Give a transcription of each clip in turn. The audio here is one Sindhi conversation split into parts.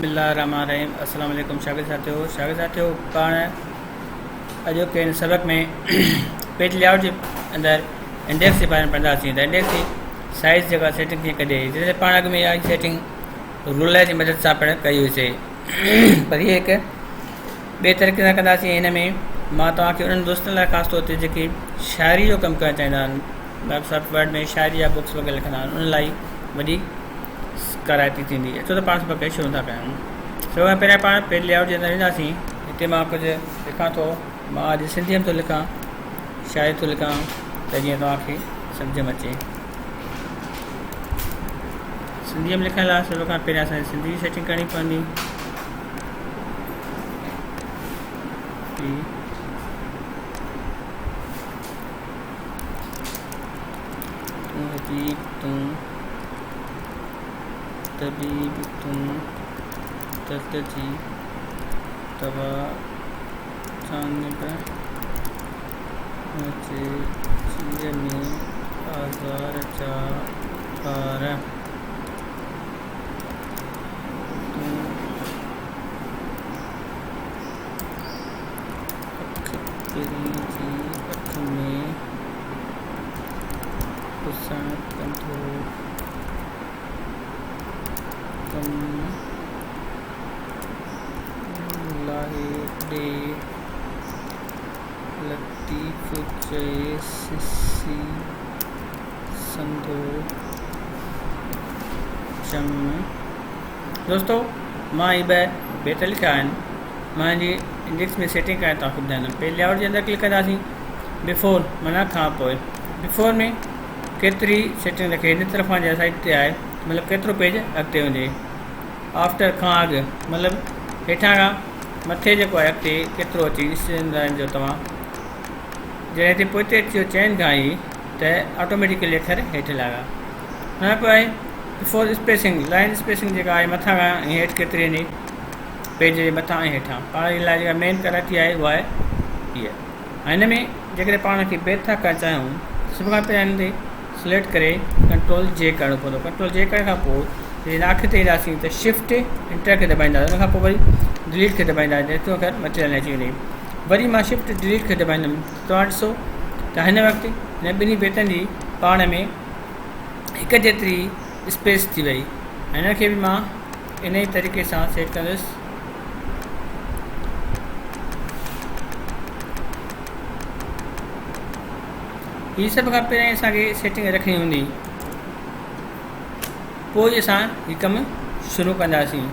بسم الله الرحمن الرحيم السلام عليڪم شاگرد ساٿيو شاگرد ساٿيو پاڻ اڄوڪي هن سبق ۾ پيج لي آئوٽ جي اندر انڊيڪس جي باري ۾ پڙهنداسين ته انڊيڪس جي سائز جيڪا سيٽنگ ڪيئن ڪجي جڏهن پاڻ اڳ ۾ اها سيٽنگ رولر جي مدد سان پڻ ڪئي هئي پر هي هڪ ٻئي طريقي سان ڪنداسين هن ۾ مان توهان کي انهن دوستن لاء خاص طور تي جيڪي شاعري جو ڪم ڪرڻ چاهيندا آهن مائڪروسافٽ ورڊ ۾ شاعري جا بڪس وغيره لکندا آهن انهن لاء وڏي ڪارائتي ٿيندي اچو ته پاڻ سڀ ڪري شروع ٿا ڪيون سڀ کان پهريان پاڻ پيج لي آئوٽ جي اندر وينداسين هتي مان ڪجهه لکان ٿو مان اڄ سنڌي ۾ ٿو لکان شاعري ٿو لکان ته جيئن توهان کي سمجھ ۾ اچي سنڌي ۾ لکڻ لاء سڀ کان پهريان اسان سنڌي جي سيٽنگ ڪرڻي پوندي تون حبيب تون طبيب تون درد جي دوا جانب جي جيء ۾ آزار جا بار تون اک پرين جي اک ۾ پسڻ ڪندو ڪم لاهي ڏي لطيف چئي سسي سندو چم. دوستو مان هي ٻه بيت لکيا آهن مان هن جي انڊيڪس ۾ سيٽنگ ڪرڻ توهان کي ٻڌائيندم پيج لي آئوٽ جي اندر ڪلڪ ڪنداسين بفور معنيٰ کان پوء بفور ۾ ڪيتري سيٽنگ رکي هن طرفان جي سائيڊ تي آهي مطلب ڪيترو پيج اڳتي هجي آفٽر کان اڳ مطلب هيٺان کان مٿي جيڪو آهي اڳتي ڪيترو اچي ڏسندا جو توهان جڏهن هتي پوئتي اچي ويو چئن کان ئي ته آٽوميٽيڪلي اکر هيٺ لاڳا ان کان پوء آهي بفور اسپيسنگ لائن اسپيسنگ جيڪا آهي مٿان کان ۽ هيٺ ڪيتري ايندي پيج جي مٿان ۽ هيٺان پاڻ جي لاء جيڪا مين ڪراچي آهي اها آهي هيء ۽ هن ۾ جيڪڏهن پاڻ کي بيت ٿا ڪرڻ چاهيون سڀ کان پهريان هن تي سليڪٽ ڪري ڪنٽرول جي ڪرڻو پوندو ڪنٽرول جي ڪرڻ کان پوء جڏهن آخر تي اينداسين ته شفٽ انٽر کي دٻائينداسين ان کان پوء وري ڊليٽ کي دٻائينداسين جيترو اکر مٿي لائن اچي ويندي وري مان شفٽ ڊليٽ کي دٻائيندم توهان ڏسو ته هن وقت هن ٻنهي بيتن جي پاڻ ۾ هڪ جيتري اسپيس ٿي وئي هن کي به مان ان ئي طريقي سان سيٽ ڪندس هي سڀ کان پهريان اسان کي سيٽنگ رکڻي هوندي پوء ئي اسان هي ڪم شروع ڪنداسين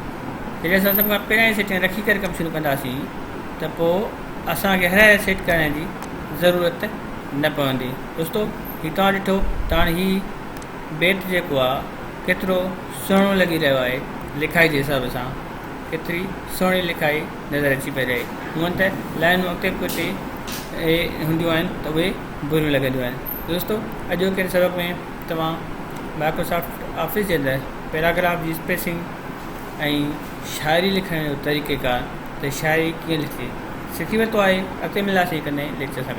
جڏهن اسان سڀ کان پهريان سيٽنگ رکي ڪري ڪم شروع ڪنداسين ته پوء اسان کي هر هر سيٽ ڪرڻ جي ضرورت نه پوندي دوستو هي توهان ڏٺو ته هاڻي هي بيت جيڪو آهي ڪيترو سهڻو لڳي رهيو آهي لکائي جي حساب سان ڪيتري سهڻي لکائي نظر اچي پئي رهي هونئن ته لائنون اڳتي پوئتي هونديون آهن ته اهي بريون لڳنديون آهن دوستو اڄوڪي هن سبق ۾ توهان مائڪروسافٽ آفيس جي اندر پيراگراف جي اسپيسنگ ۽ شاعري لکڻ جو طريقيڪار ته شاعري ڪيئن لکجي سکي ورتو آهي اڳتي ملنداسين هڪ نئين ليڪچر سان گڏ.